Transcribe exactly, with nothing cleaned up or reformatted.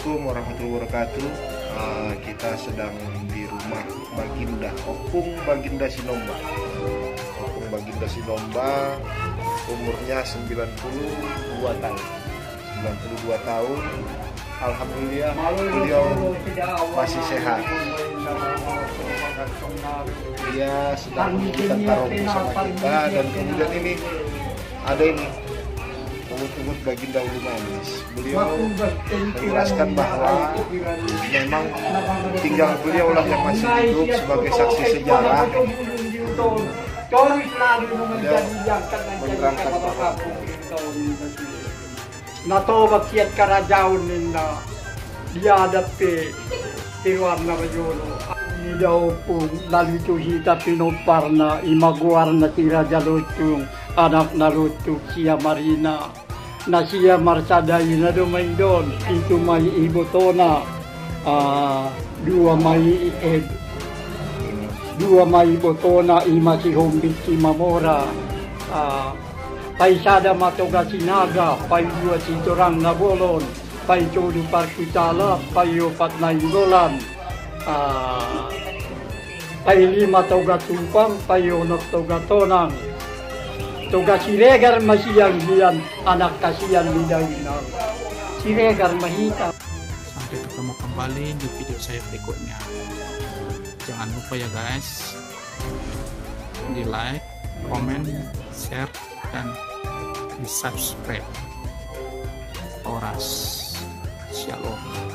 Assalamualaikum warahmatullahi wabarakatuh. Eh, kita sedang di rumah Baginda, Opung Baginda Sinomba. Opung Baginda Sinomba umurnya sembilan puluh dua tahun. Sembilan puluh dua tahun. Alhamdulillah, beliau masih sehat. Dia sedang menunjukkan karombo sama kita, dan kemudian ini ada ini, ungut-ungut Baginda Ulu Manis. Beliau menjelaskan bahwa memang tinggal beliaulah yang masih hidup sebagai saksi sejarah. Beliau menerangkan bahwa Na tobat siat karajaon ninna, dia dapat tiruan na bayolo. Ni da Opung, lalu tu hita pinoparna, i magoarna si Raja Lotung, anakna Lotung, sia marina. Na sia marsada ina do maindon, pitu mai i botona, ah, dua mai i, eh, dua mai i botona, i masihombit si Mamora. Ah, pai sada ma Toga Sinaga, pai dua si Torang Nabolon, pai tolu Parkutala, pai opat Nainggolan, ah, pai lima Toga Tumpang, pai onom Toga Tonang. Toga Siregar ma sian bian, anak kasian ni da Inang. Siregar ma hita. Sampai ketemu kembali di video saya berikutnya. Jangan lupa ya guys, di like, komen, share, dan di subscribe. Horas. Shalom.